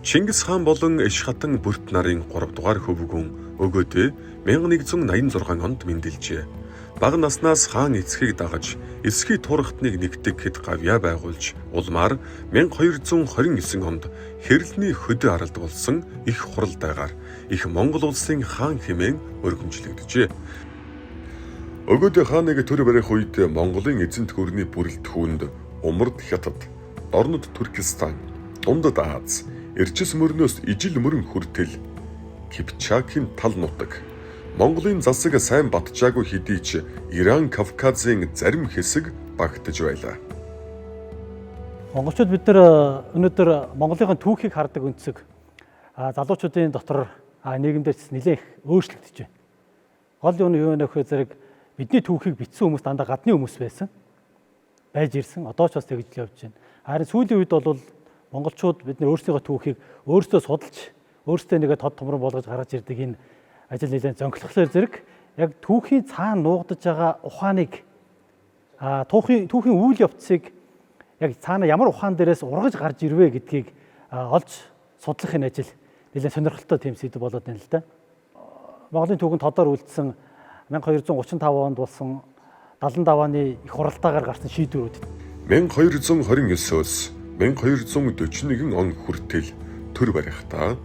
Чингис хаан болон Иш хатан Бүрт нарын 3 дугаар хөвгүн Өгөөдөө 1186 онд мэндэлжээ. Бага наснаас хаан эцгийг дагаж эсхий турхтныг нэгтгэхэд гавьяа байгуулж улмаар 1229 онд хэрлэний хөдөө аралд болсон их хуралдаагаар их Монгол улсын хаан хэмээн өргөмжлөгдөжээ. Өгөөдөө хааныг төр барих үед Монголын эзэнт гүрний бүрэлдэхүүнд Умард Хятад, Дорнод Туркестан, Дундад Аз, Эрчис мөрнөөс ижил мөрөн хүртэл Кипчакийн тал нутаг, Монголын засаг сайн батжаагүй хэдий ч Иран Кавказын зарим хэсэг багтаж байлаа. Монголчууд бид нар өнөөдөр Монголын түүхийг хардаг өнцөг залуучуудын дотор нийгэмдээ нэлээх өөрчлөгдөж байна. Гол юм юу нөхөө зэрэг бидний түүхийг бичсэн хүмүүс дандаа гадны хүмүүс байсан. Байж ирсэн. Одоо ч бас тэгж л явж байна. Харин сүүлийн үед бол монголчууд бид нар өөрсдийнхөө түүхийг өөрсдөө судалж, өөрсдөө нэгэ тод томрон болгож гаргаж ирдэг энэ ажил нэлээд зөнхлөхлөөр зэрэг яг түүхийн цаана нуугдаж байгаа ухааныг түүхийн үйл явцыг яг цаана ямар ухаан дээрээс ургаж гарч ирвэ гэдгийг олж судлах энэ ажил нэлээд сонирхолтой тийм сэдв болоод байна л да. Монголын түүхэнд тодор үлдсэн 1235 онд болсон Далан давааны их хуралдаагаар гарсан шийдвэрүүд. 1229-өөс 1241 он хүртэл төр барихтаа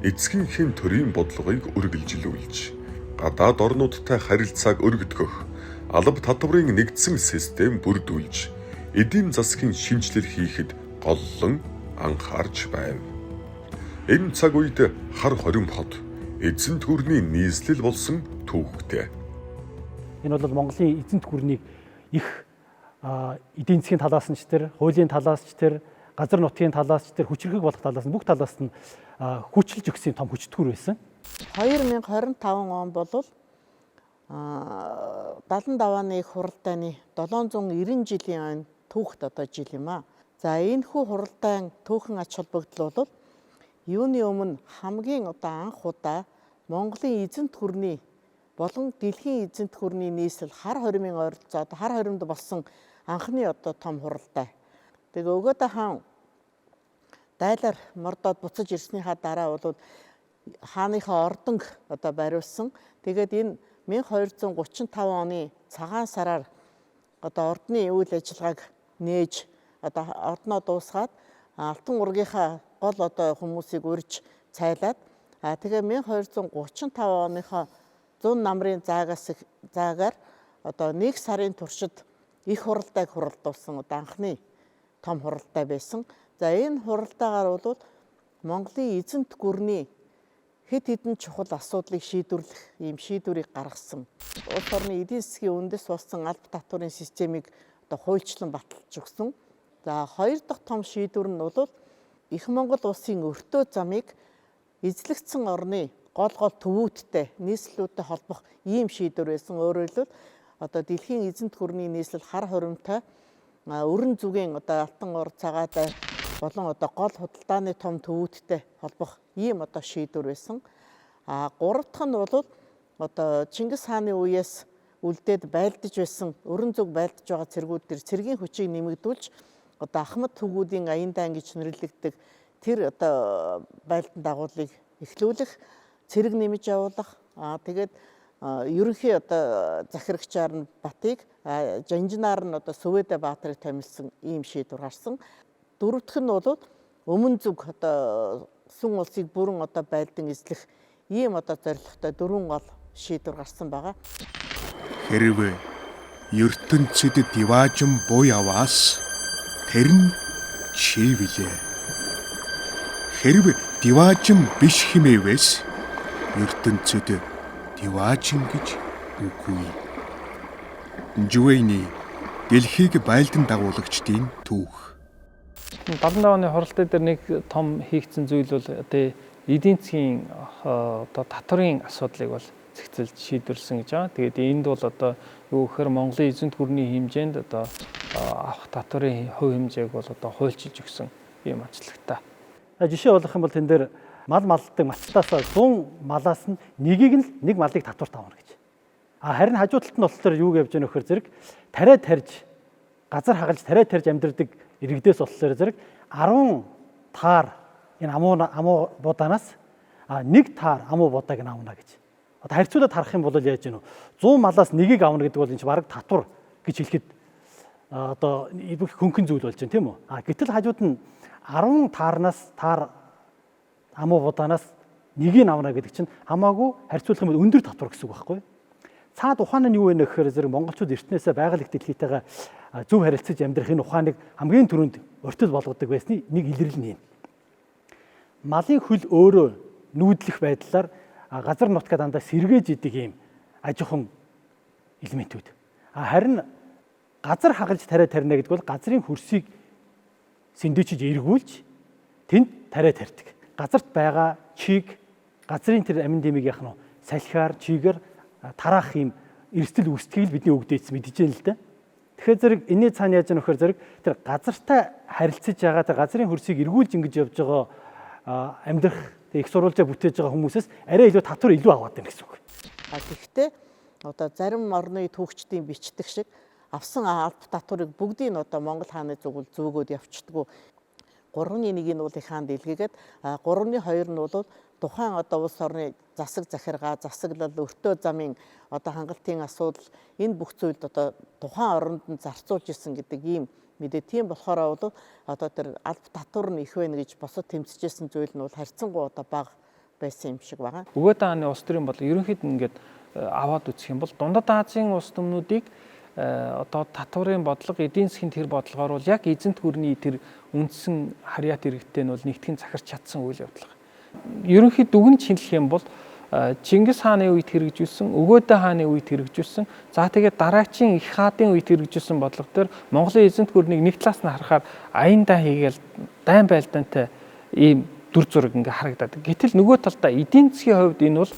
эцгийнхээ төрийн бодлогыг үргэлжлүүлж гадаад орнуудтай харилцааг өргөдгөх, алба татврын нэгдсэн систем бүрдүүлж, эдийн засгийн шинэчлэл хийхэд голлон анхаарч байв. Энэ цаг үед хар хорим хот эзэнт гүрний нийслэл болсон түүхтэй. Энэ бол Монголын эзэнт гүрнийг их эдийн засгийн талаас нь ч тэр, хуулийн талаас ч тэр, газар нутгийн талаас ч тэр, хүчирхэг болох талаас нь бүх талаас нь хүчилж өгсөн том хүчдгүр байсан. 2025 он бол 70 давааны их хуралдааны 790 жилийн ойн түүхт одоо жил юм аа. За энэхүү хуралдаан түүхэн ач холбогдол бол юуны өмнө хамгийн одоо анх удаа Монголын эзэнт гүрний болон дэлхийн эзэнт гүрний нийслэл хар хоримын ойролцоо одоо хар хоримд болсон анхны одоо том хуралдаа. Тэгээ Өгөөдөө хаан дайлаар мордоод буцаж ирснийхаа дараа бол хааныхаа ордонг одоо бариулсан. Тэгээд энэ 1235 оны цагаан сараар одоо ордны үйл ажиллагааг нээж одоо ордноо дуусгаад Алтан ургийнхаа гол одоо хүмүүсийг урьж цайлаад тэгээ 1235 оныхоо 100 намрын заагаар одоо 1 сарын туршид их хуралдааг хуралдуулсан одоо анхны том хуралдаа байсан. За энэ хуралдаагаар бол Монголын эзэнт гүрний хэд хэдэн чухал асуудлыг шийдвэрлэх ийм шийдвэрийг гаргасан. Улс орны эдийн засгийн үндэс болсон алба татварын системийг одоо хуульчлан баталж өгсөн. За хоёр дахь том шийдвэр нь бол Их Монгол улсын өртөө замыг эзлэгдсэн орны гол гол төвүүдтэй нийслэлүүдтэй холбох ийм шийдвэр байсан. Өөрөөр хэлбэл одоо дэлхийн эзэнт гүрний нийслэл хар хоримтой өрн зүгийн одоо Алтан ор цагаатай болон одоо гол худалдааны том төвүүдтэй холбох ийм одоо шийдвэр байсан. А гурав дахь нь бол одоо Чингис хааны үеэс үлдээд байлдаж байсан өрн зүг байлдаж байгаа цэргүүд төр цэргийн хүчийг нэмэгдүүлж одоо Ахмад түгүүдийн аян дайн гэж нэрлэгддэг тэр одоо байлдан дагуулыг эхлүүлэх, цэрэг нэмж явуулах, тэгээд ерөнхий одоо захирагчаар нь Батыг, жанжинаар нь одоо Сүвэдэ Баатрыг томилсон ийм шийдвэр гарсан. Дөрөвдөх нь бол өмнө зүг одоо сүн улсыг бүрэн одоо байлдан эзлэх ийм одоо зорилготой дөрвөн гол шийдвэр гарсан байгаа. Хэрвээ ертөнцид диваажин буй аваас тэр нь чи билээ. Хэрв диваажин биш химээвээс ертөнцид диваажин гэж үгүй. Жүэйни дэлхийг байлдан дагуулагчдын түүх. 78 оны хуралдаа дээр нэг том хийгдсэн зүйл бол одоо эдийн засгийн одоо татварын асуудлыг бол зэгцэлж шийдвэрлсэн гэж байгаа. Тэгээд энд бол одоо юу гэхээр Монголын эзэнт гүрний хэмжээнд одоо авах татварын хувь хэмжээг бол одоо хуульчилж өгсөн ийм онцлогтой. Жишээ болох юм бол тэн дээр мал малдаг мацтаасаа 100 малаас нь нэгийг нь нэг малыг татварт авна гэж. Харин хажуу талд нь болохоор юу гэж явж байгаа нөхөр зэрэг тариа тарж газар хагалж тариа тарж амьдардаг иргэдээс болохоор зэрэг 10 таар энэ амуу будаанаас нэг таар амуу будааг нь авна гэж. Одоо харьцуулаад харах юм бол яаж гэнэ 100 малаас нэгийг авна гэдэг бол энэ ч бараг татвар гэж хэлэхэд одоо хөнгөн зүйл болж байна, тийм үү? А гэтэл хажууд нь 10 таарнаас таар амуу будаанаас нэгийг авна гэдэг чинь хамаагүй харьцуулах юм бол өндөр татвар гэсэн үг байхгүй юу? Цаад ухаан нь юу вэ гэхээр зэрэг монголчууд эртнээсээ байгаль их дэлхийтэйгээ зөв харилцаж амьдрах энэ ухааныг хамгийн түрүүнд уртл болгодог байсны нэг илрэл нь юм. Малын хөл өөрөө нүүдлэх байдлаар газар нутгаа дандаа сэргээж идэг юм ажихан элементүүд. Харин газар хагалж тариа тарина гэдэг бол газрын хөрсийг сэндүүчиж эргүүлж тэнд тариа тарьдаг. Газарт байгаа чиг газрын тэр амин дэмийг яах нь салхиар чигээр тараах юм эрсдэл үүсдгийг л бидний өвгдөөц мэдэж байна л да. Тэгэхээр зэрэг энэний цаана яаж нөхөр зэрэг тэр газартай харилцаж байгаа тэр газрын хөрсийг эргүүлж ингэж явж байгаа амьдрах их сурвалжаа бүтээж байгаа хүмүүсээс арай илүү татвар илүү аваад байна гэсэн үг. А гэхдээ одоо зарим орны түүхчдийн бичдэг шиг авсан алба татварыг бүгдийг нь одоо Монгол хааны зүгэл зөөгөөд явчихдаггүй. 3-ны 1-ийг нь бол их хаанд илгээгээд 3-ны 2 нь бол тухайн одоо улс орны засаг захиргаа, засаглал, өртөө замын одоо хангалтын асуудал энэ бүх зүйлд одоо тухайн оронд нь зарцуулж исэн гэдэг ийм мэдээ. Тийм болохоор бол одоо тэр алба татвар нь их байна гэж босод тэмцэжсэн зүйл нь бол харьцангуй одоо бага байсан юм шиг байгаа. Өгөөд хааны улс төрийн бол ерөнхийд нь ингээд аваад үзэх юм бол Дундад Азийн улс түмнүүдийг одоо татварын бодлого, эдийн засгийн тэр бодлогоор бол яг эзэнт гүрний тэр үндсэн харьяат иргэдтэй нь бол нэгтгэн захирч чадсан үйл явдал. Ерөнхийд дүгнж шинэлэх юм бол Чингис хааны үед хэрэгжүүлсэн, Өгөөдөө хааны үед хэрэгжүүлсэн, за тэгээд дараачийн их хаадын үед хэрэгжүүлсэн бодлого дээр Монголын эзэнт гүрнийг нэг талаас нь харахаар аяндаа хийгээл дайн байлдаантай ийм дүр зураг ингээ харагдаад. Гэтэл нөгөө талдаа эдийн засгийн хувьд энэ бол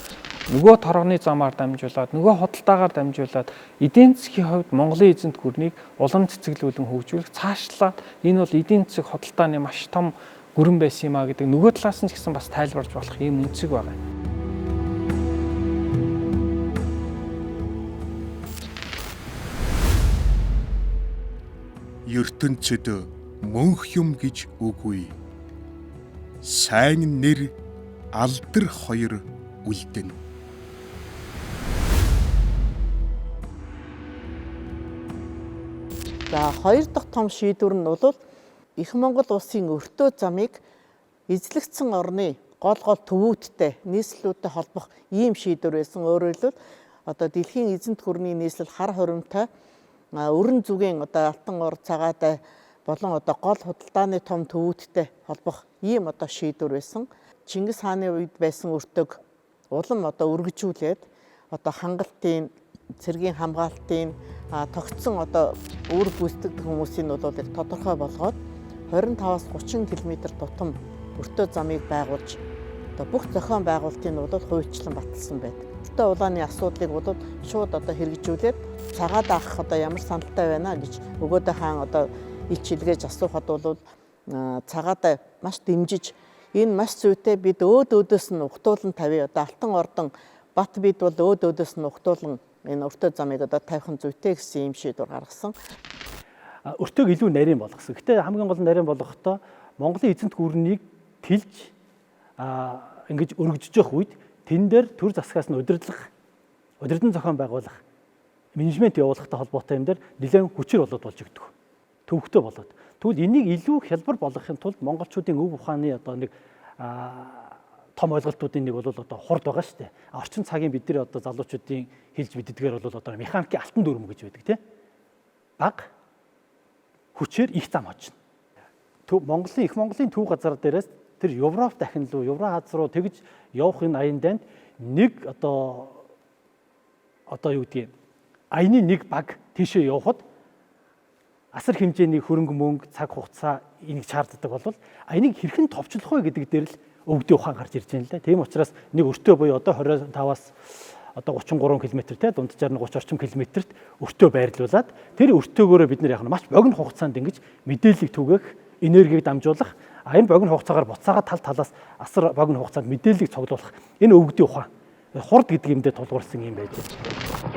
нөгөө торгоны замаар дамжуулаад, нөгөө худалдаагаар дамжуулаад эдийн засгийн хувьд Монголын эзэнт гүрнийг улам цэцэглүүлэн хөгжүүлэх, цаашлаад энэ бол эдийн засаг худалдааны маш том гүрэн байсан юм а гэдэг нөгөө талаас нь ч гэсэн бас тайлбарж болох ийм үнцэг байна. ертөнцид мөнх юм гэж үгүй. Сайн нэр алдар хоёр үлдэнэ. За хоёр дахь том шийдвэр нь бол Их Монгол улсын өртөө замыг эзлэгдсэн орны гол гол төвүүдтэй нийслэлүүдтэй холбох ийм шийдвэр байсан. Өөрөөр хэлбэл одоо дэлхийн эзэнт гүрний нийслэл хар хуримтай өрн зүгийн одоо Алтан ор цагаатай болон одоо гол худалдааны том төвүүдтэй холбох ийм одоо шийдвэр байсан. Чингис хааны үед байсан өртөг улам одоо өргөжүүлээд одоо хангалтын цэргийн хамгаалтын тогтсон одоо үүрэг гүйцэтгэдэг хүмүүсийн бол яг тодорхой болгоод 25-аас 30 км тутам өртөө замыг байгуулж одоо бүх зохион байгуулалтыг бол хуульчлан баталсан байдаг. Өртөө улааны асуудлыг бол шууд одоо хэрэгжүүлээд цагаад авах одоо ямар саналтай байна гэж Өгөөдөө хаан одоо илч илгээж асуухад бол цагаадаа маш дэмжиж энэ маш зүйтэй бид өөд өөдөөс нь угтуулан тавь. Одоо Алтан Ордон Бат бид бол өөд өөдөөс нь угтуулан энэ өртөө замыг одоо тавих нь зүйтэй гэсэн юм шийдвэр гаргасан. Өртөөг илүү нарийн болгосон. Гэтэ хамгийн гол нь нарийн болгохдоо Монголын эзэнт гүрнийг тэлж ингэж өргөжж явах үед тэн дээр төр засгаас нь удирдлага удирдан зохион байгуулах менежмент явуулахтай холбоотой юм дээр нэлээд хүчээр болоод болж өгдөг. Төвөгтэй болоод. Тэгвэл энийг илүү хялбар болгохын тулд монголчуудын өв ухааны одоо нэг том ойлголтуудын нэг бол одоо хурд байгаа шүү дээ. Орчин цагийн бидний одоо залуучуудын хэлж мэддгээр бол одоо механикийн алтан дүрм гэж байдаг тийм. Баг хүчээр их зам очно. Монголын их Монголын төв газар дээрээс тэр Европ дахин руу, Евроаз руу тэгж явах энэ аян дайнд нэг одоо юу гэдгийг аяны нэг баг тийшээ явхад асар хэмжээний хөрөнгө мөнгө, цаг хугацаа энийг чаарддаг бол аяныг хэрхэн товчлох вэ гэдэг дээр л өвгдийн ухаан гарч ирж байна л да. Тийм учраас нэг өртөө буюу одоо 25-аас одоо 33 км те дунджаар нь 30 орчим километрт өртөө байрлуулад тэр өртөөгөөрөө бид нэр яг нь маш богино хугацаанд ингэж мэдээллийг түгээх, энергийг дамжуулах, энэ богино хугацаагаар буцаага тал талаас асар богино хугацаанд мэдээллийг цуглуулах энэ өвгдийн ухаан хурд гэдэг юм дээр тулгуурласан юм байж байна.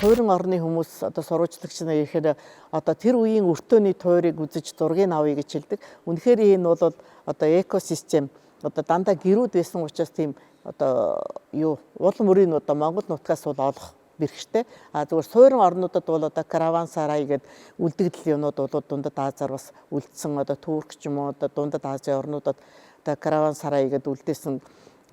Суурин орны хүмүүс одоо сурвалжлагч нар ирэхээр одоо тэр үеийн өртөөний туйрыг үзэж зургийг авъя гэж хэлдэг. Үнэхээр энэ бол одоо экосистем одоо дандаа гэрүүд байсан учраас тийм одоо юу уул мөрийн одоо Монгол нутгаас бол олох бэрхштэй. А зүгээр суурин орнуудад бол одоо караван сарай гэдэг үлдэгдэл юмнууд бол дундад Азиар бас үлдсэн, одоо Турк ч юм уу одоо дундад Азийн орнуудад одоо караван сарай гэдэг үлдээсэн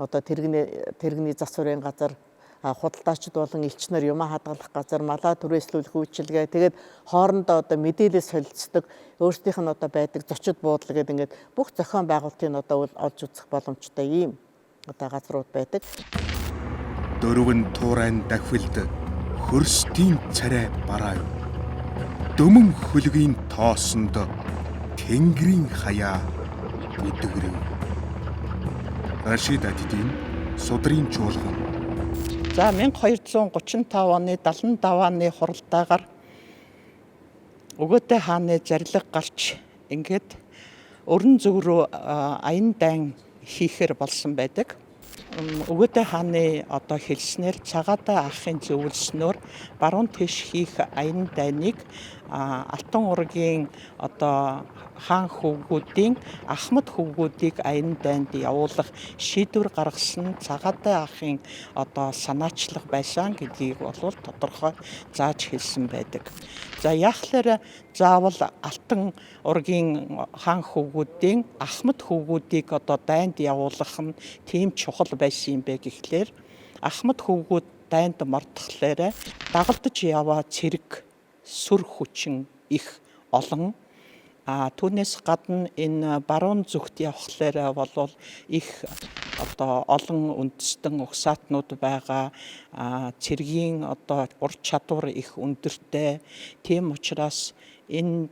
одоо тэрэгний засварын газар, худалдаачид болон элч нар юмаа хадгалах газар, малаа түрээслүүлэх үйлчилгээ, тэгээд хоорондоо одоо мэдээлэл солилцдог, өөрсдийнх нь одоо байдаг зочид буудлал гэдэг ингээд бүх зохион байгуулалтыг одоо олж үзэх боломжтой ийм одоо газрууд байдаг. Дөрвөн туурайн дахилд хөрстийн царай бараав. Дөмөн хөлгийн тоосонд тэнгэрийн хаяа бүдгэрв. Рашид Адидин судрын чуулган. За 1235 оны 70 давааны хуралдаагаар Өгөөтэй хааны зарлиг гарч ингээд өрн зүг рүү аян дайн хийхээр болсон байдаг. Өгөөтэй хааны одоо хэлснээр цагаатаа ахын зөвлөснөөр баруун тийш хийх аян дайныг Алтан ургийн одоо хаан хөвгүүдийн ахмад хөвгүүдийг аян дайнд явуулах шийдвэр гаргасан цагаатай ахын одоо санаачлах байсан гэдгийг бол тодорхой зааж хэлсэн байдаг. За яахлаар заавал Алтан ургийн хаан хөвгүүдийн ахмад хөвгүүдийг одоо дайнд явуулах нь тийм чухал байсан юм бэ гэхлээр ахмад хөвгүүд дайнд мордохлоор дагалдаж яваа цэрэг сүр хүчин их олон. А түүнээс гадна энэ баруун зүгт явхлаар болвол их одоо олон үндэстэн угсаатнууд байгаа, цэргийн одоо ур чадвар их өндөртэй. Тийм учраас энэ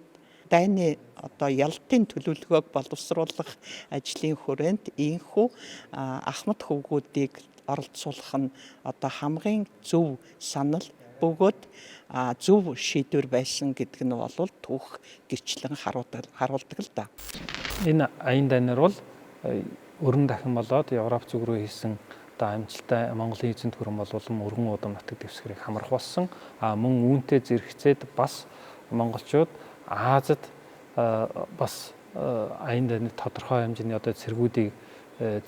дайны одоо ялтын төлөвлөгөөг боловсруулах ажлын хүрээнд ийхүү ахмад хөвгүүдийг оролцуулах нь одоо хамгийн зөв санал бөгөөд зөв шийдвэр байсан гэдг нь бол түүх гэрчлэн харуулдаг л да. Энэ аян дайнаар бол өрн дахин болоод Европ зүг рүү хийсэн одоо амжилттай Монголын эзэнт гүрэн бол улам өргөн удам нутаг дэвсгэрийг хамрах болсон. А мөн үүнтэй зэрэгцээд бас монголчууд Азад бас аян дайны тодорхой хэмжээний одоо цэргүүдийг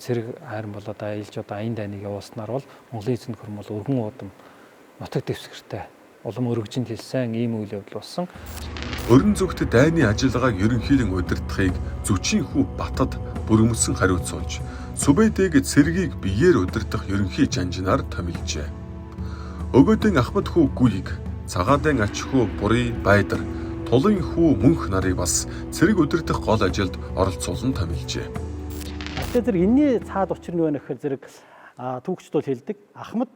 цэрэг хайран болоод аялж одоо аян дайныг явуулснаар бол Монголын эзэнт гүрэн бол өргөн удам нутаг дэвсгэртэй улам өргөжинд хэлсэн ийм үйл явдал болсон. Өрн зүгт дайны ажиллагааг ерөнхийлөн удирдахыг Зүчийн хүү Батад бүрмөсөн хариуцуулж, Сүбэдээг цэргийг биеэр удирдах ерөнхий жанжинаар томилжээ. Өгөөдийн Ахмад хүү Гүйг, Цагаадын ач хүү Бурый Байдар, Тулын хүү Мөнх нарыг бас цэрэг удирдах гол ажилд оролцуулан томилжээ. Тэгэхээр зэрэг энэний цаад учир нь юу вэ гэхээр зэрэг түүхчд бол хэлдэг. Ахмад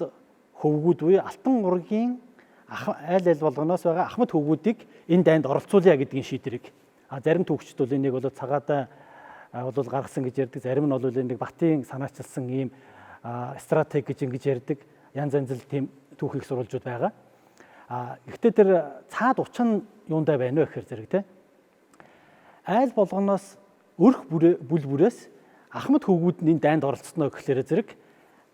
хөвгүүд буюу Алтан ургийн айл айл болгоноос байгаа ахмад хөвгүүдийг энэ дайнд оролцуулъя гэдгийн шийдвэрийг. А зарим түүхчд бол энийг бол цагаатаа бол гаргасан гэж ярьдаг. Зарим нь бол энийг Батын санаачилсан ийм стратеги гэж ингэж ярьдаг. Янз янз л тийм түүхийг сурвалжууд байгаа. А гэхдээ тэр цаад учир нь юундаа байна вэ гэхээр зэрэг те. Айл болгоноос өрх бүл бүрээс ахмад хөвгүүд нь энэ дайнд оролцсноо гэхлээр зэрэг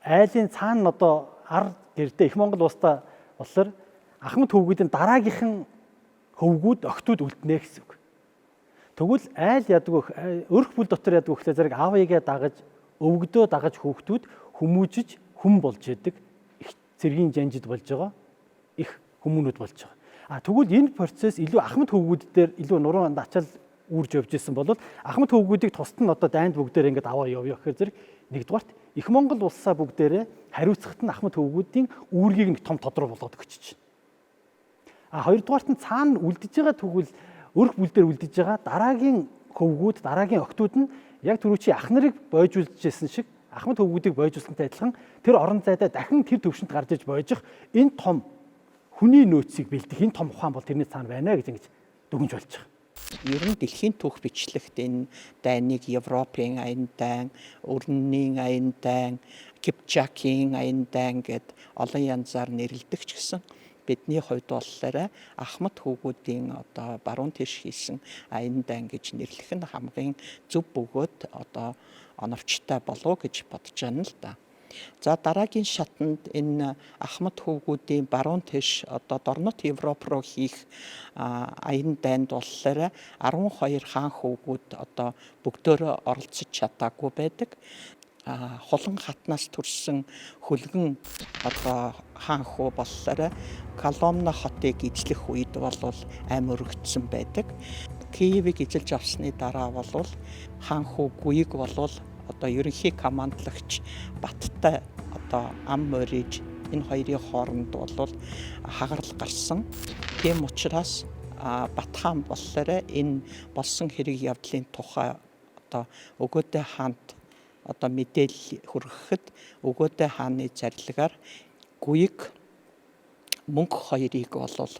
айлын цаана нь одоо ар гэрдээ их Монгол улстай болохоор ахмад хөвгүүдийн дараагийнхан хөвгүүд октод үлднэ гэсэн үг. Тэгвэл айл ядаг өрх бүл дотор ядаг гэхлээр зэрэг аавыгаа дагаж өвгдөө дагаж хүүхдүүд хүмүүжиж хүн болж яадаг, их цэргийн жанжид болж байгаа, их хүмүүнүүд болж байгаа. А тэгвэл энэ процесс илүү ахмад хөвгүүд дээр илүү нуруунд ачаал үүрж явж исэн бол ахмад хөвгүүдийг тусад нь одоо дайнд бүгдээр ингээд аваа явъя гэхээр зэрэг нэгдүгээрт их Монгол улсаа бүгдээрээ хариуцахад нь ахмад хөвгүүдийн үүргийг нэг том тодорхой болгоод өгч чинь. А хоёрдугаарт нь цаана үлдэж байгаа тэгвэл өрх бүл дээр үлдэж байгаа дараагийн хөвгүүд, дараагийн охтууд нь яг түрүүчийн ах нарыг бойжуулж исэн шиг ахмад хөвгүүдийг бойжуулсантай адилхан тэр орон зайдаа дахин тэр төвшөнд гарч иж бойжих энэ том хүний нөөцийг бэлдэх энэ том ухаан бол тэрний цаана байна гэж ингэж дүгнж болж байгаа. Ер нь дэлхийн түүх бичлэгт энэ дайныг Европын аян дайн, Өрнөний аян дайн, Кипчакийн аян дайн гэд олон янзаар нэрлэдэг ч гэсэн бидний хувьд болохоор ахмад хөвгүүдийн одоо баруун тийш хийсэн аян дайн гэж нэрлэх нь хамгийн зөв бөгөөд одоо оновчтой болов гэж бодож байна л да. За дараагийн шатанд энэ Ахмад хөвгүүдийн баруун тийш одоо Дорнот Европ руу хийх аян дайнд болохоор 12 хаан хөвгүүд одоо бүгдөөрөө оролцож чадаагүй байдаг. Хулан хатнаас төрсэн хөлгөн одоо хаан хүү болохоор Коломна хотыг эзлэх үед бол аим өргөдсөн байдаг. Киевийг эзэлж авсны дараа бол хаан хүү Гүйг бол одоо ерөнхий командлагч Баттай одоо ам мориж энэ хоёрын хооронд бол хагарал гарсан. Тийм учраас Батхан болохоор энэ болсон хэрэг явдлын тухай одоо Өгөөдэй хаанд одоо мэдээлэл хүргэхэд Өгөөдэй хааны зарлагаар Гүйг мөнх хоёрыг бол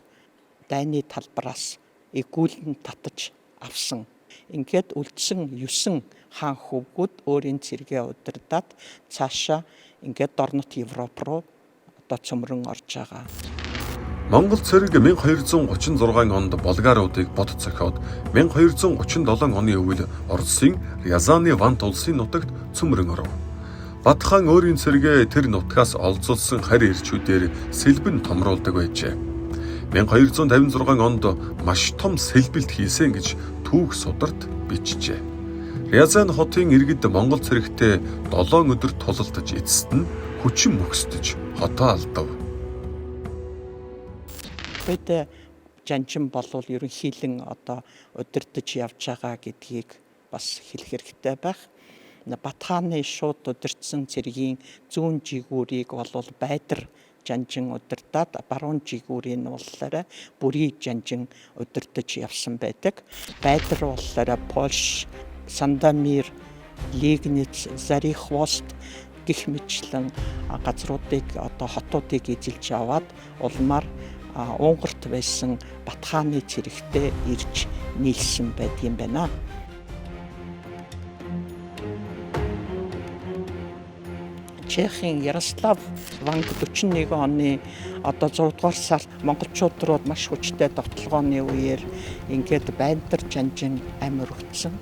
дайны талбараас эгүүлэн татаж авсан. Ингээд үлдсэн 9 хаан хөвгүүд өөрийн цэргээ удирдаад цаашаа ингээд Дорнот Европ руу одоо цөмрөн орж байгаа. Монгол цэрэг 1236 онд болгаруудыг бод цохиод 1237 оны өвөл Оросын Рязаны Вант улсын нутагт цөмрөн оров. Батхан өөрийн цэргээ тэр нутгаас олзолсон харь ирчүүдээр сэлбэн томруулдаг байжээ. 1256 онд маш том сэлбэлт хийсэн гэж түүх сударт бичжээ. Рязан хотын иргэд Монгол цэрэгтэй 7 өдөр тулалдаж эцэст нь хүчин мөхсдөж хотоо алдав. Бид жанжин болвол ерөнхийлэн одоо удирдах явж байгаа гэдгийг бас хэлэх хэрэгтэй байх. Батхааны шууд удирдсан цэргийн зүүн жигүүрийг болвол Байдар жанжин удирдаад баруун жигүүрийг нь болохоор Бүрий жанжин удирдах явсан байдаг. Байдар болохоор Польш, Сандамир, Лигниц, Зарихвост гих мэтлэн газруудыг одоо хотуудыг эзэлж аваад улмаар Унгарт байсан Батхааны цэрэгтээ ирж нийлсэн байдгийм байна. Чехийн Ярослав Ванг 41 оны одоо 6 дугаар сар монголчууд руу маш хүчтэй довтлогооны үеэр ингээд Байндар жанжин ам өргөцсөн.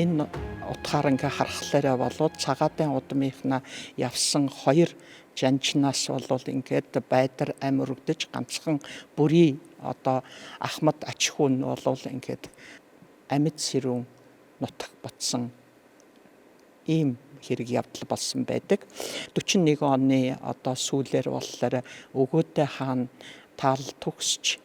Энэ утгаар ингээ харахлаараа болоод цагаатын удмынхна явсан хоёр жанжнаас болвол ингээд Байдар ам өргөдөж ганцхан бүрий одоо Ахмад ач хүн болвол ингээд амьд сэрүүн нутаг ботсон ийм хэрэг явдал болсон байдаг. 41 оны одоо сүүлээр болохоор Өгөөдэй хаан таал төгсч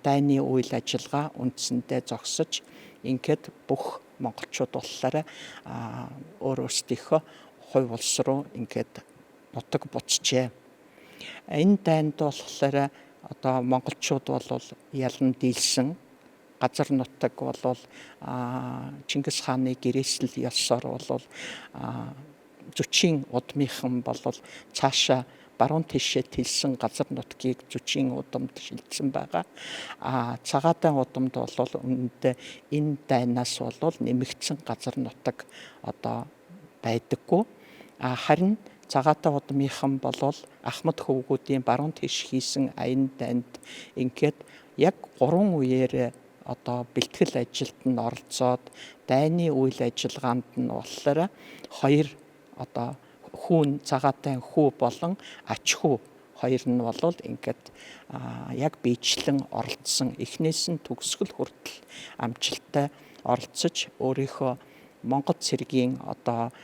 дайны үйл ажиллагаа үндсэндээ зогсож ингээд бүх монголчууд болохоор өөр өөрсдийнхөө хувь улс руу ингээд нутаг буцжээ. Энэ дайнд болохоор одоо монголчууд бол ялан дийлсэн газар нутаг болвол Чингис хааны гэрээсэл ёсоор болвол зөчийн удмынхан болвол цаашаа баруун тийшээ тэлсэн газар нутгийг зөчийн удамд шилжсэн байгаа. А цагаадан удамд бол үнэндээ энэ дайнаас бол нэмэгдсэн газар нутаг одоо байдаггүй. А харин цагаатай удмынхан болвол Ахмад хөвгүүдийн баруун тийш хийсэн аян дайнд ингээд яг 3 үеэр одоо бэлтгэл ажилд нь оролцоод дайны үйл ажиллагаанд нь болохоор хоёр одоо хүүн цагаатай хүү болон ач хүү хоёр нь болвол ингээд яг биечлэн оролцсон эхнээс нь төгсгөл хүртэл амжилттай оролцож өөрийнхөө Монгол цэргийн одоо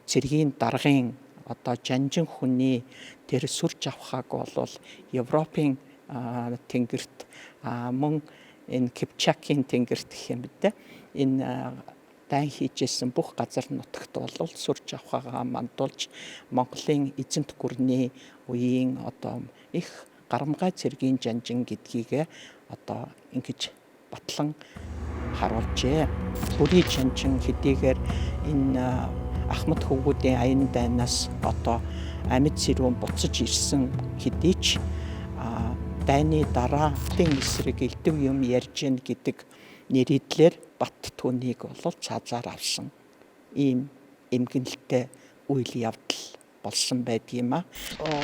цэргийн даргын одоо жанжин хүний тэр сүр жавхааг болвол Европын тэнгэрт мөн энэ Кипчакийн тэнгэрт гэх юм бэ. Энэ дайн хийжсэн бүх газар нутагт бол сүр жавхаагаа мандуулж Монголын эзэнт гүрний үеийн одоо их гарамгай цэргийн жанжин гэдгийг одоо ингэж батлан харуулжээ. Бүрий жанжин хэдийгээр энэ Ахмад хөвгүүдийн аян дайнаас одоо амьд сэрүүн буцаж ирсэн хэдий ч дайны дараа тэн эсрэг элдв юм ярьж гин гэдэг нэрийдлэр бат түүнийг бол цаазаар авсан ийм эмгэнэлтэй үйл явдал болсон байдгийм а.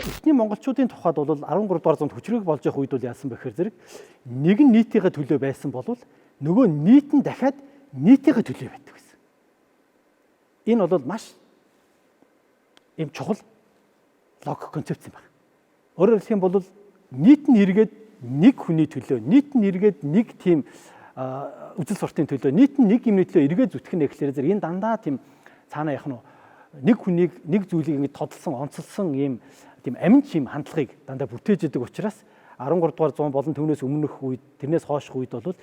Эхний монголчуудын тухайд бол 13 дугаар зуунд хүчрэг болж явах үед бол яасан бэ гэхээр зэрэг нэг нь нийтийнхээ төлөө байсан бол нөгөө нийт нь дахиад нийтийнхээ төлөө байдаг байсан. Энэ бол маш ийм чухал логик концепц юм байна. Өөрөөр хэлэх юм бол нийт нь эргээд нэг хүний төлөө, нийт нь эргээд нэг тийм үзэл суртын төлөө, нийт нь нэг юмны төлөө эргээд зүтгэх нь гэхлээр зэрэг энэ дандаа тийм цаанаа яах нь нэг хүнийг нэг зүйлийг ингэж тодлсон, онцлсон ийм тийм амин чим хандлагыг дандаа бүтээж идэг учраас 13 дугаар зуун болон түүнээс өмнөх үед, тэрнээс хойших үед бол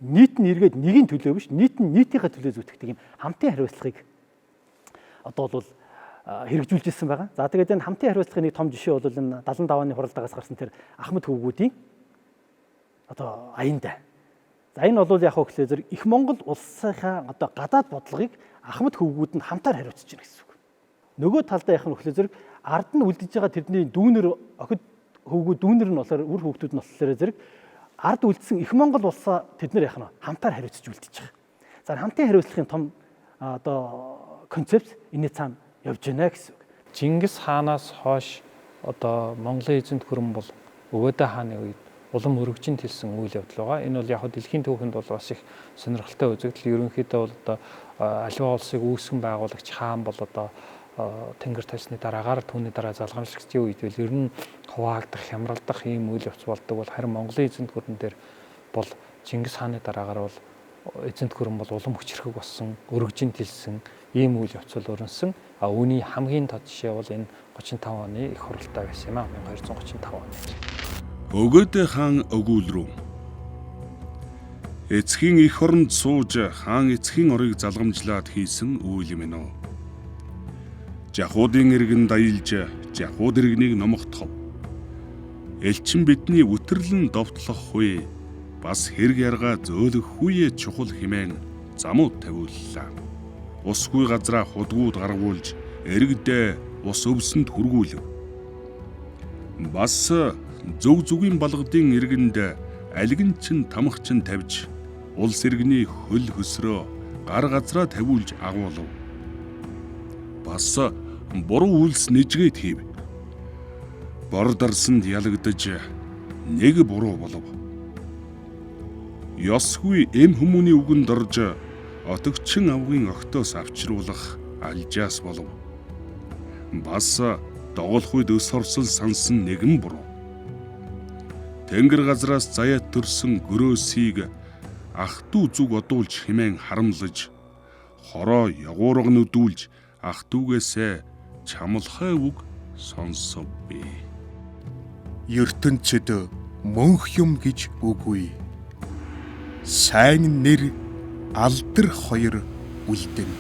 нийт нь эргээд нэгийн төлөө биш, нийт нь нийтийнхээ төлөө зүтгэдэг юм хамтын хариуцлагыг одоо бол хэрэгжүүлж ирсэн байгаа. За тэгээд энэ хамтын хариуцлагын нэг том жишээ бол энэ 75 оны хуралдаагаас гарсан тэр Ахмад хөвгүүдийн одоо аяндаа. За энэ бол яг хөө гэхлээр зэрэг их Монгол улсынхаа одоо гадаад бодлогыг Ахмад хөвгүүд нь хамтаар хариуцж байна гэсэн үг. Нөгөө талдаа яг нь гэхлээр зэрэг ард нь үлдэж байгаа тэрний дүүнер охид хөвгүүд дүүнер нь болохоор үр хүүхдүүд нь болохоор зэрэг ард үлдсэн их Монгол улсаа тэд нар яг нь хамтаар хариуцж үлдэж байгаа. За хамтын хариуцлагын том одоо концепц энэ цаана явж байна гэсэн үг. Чингис хаанаас хойш одоо Монголын эзэнт гүрэн бол Өгөөдөө хааны үед улам өргөжин тэлсэн үйл явдал байгаа. Энэ бол яг дэлхийн түүхэнд бол бас их сонирхолтой үзэгдэл. Ерөнхийдөө бол одоо аливаа улсыг үүсгэн байгуулагч хаан бол одоо тэнгэр тайсны дараагаар түүний дараа залгамжлагчдын үед бол ер нь хуваагдах, хямралдах ийм үйл явц болдог бол харин Монголын эзэнт гүрэн дээр бол Чингис хааны дараагаар бол эзэнт гүрэн бол улам хүчрхэг болсон, өргөжин тэлсэн ийм үйл явц бол өрнөсөн. А үүний хамгийн тод жишээ бол энэ 35 оны их хуралдаа байсан юм а 1235 оны. Өгөөдөө хаан өгүүлрүү. Эцгийн эх оронд сууж хаан эцгийн орыг залгамжлаад хийсэн үйл юм ээ. Жахуудын иргэнд аялж жахууд иргэнийг номогдохов. Элчин бидний үтэрлэн довтлох хуй бас хэрэг яргаа зөөлөх хүүе чухал хэмээн замууд тавиуллаа. Усгүй газраа худгууд гаргуулж иргэдээ ус өвсөнд хүргүүлв. Бас зөв зүгийн балгадын иргэнд алигэн чин тамхчин тавьж улс иргэний хөл хөсрөө гар газраа тавиулж агуулв. Бас буруу үйлс нэжгээд хийв. Бор дарсанд ялагдаж нэг буруу болов. Ёсгүй эм хүмүүний үгэнд орж отогчин авгын огтоос авчруулах алжаас болов. Бас доголох үед өс хорсол сансан нэгэн буруу. Тэнгэр газраас заяат төрсөн гөрөөсийг ах トゥ зүг одуулж хэмээн харамлаж хороо ягуурга нүдүүлж ах トゥ гээсээ чамлахай үг сонсов би. ертөнцид мөнх юм гэж үгүй. Сайн нэр алдар хоёр үлдэнэ.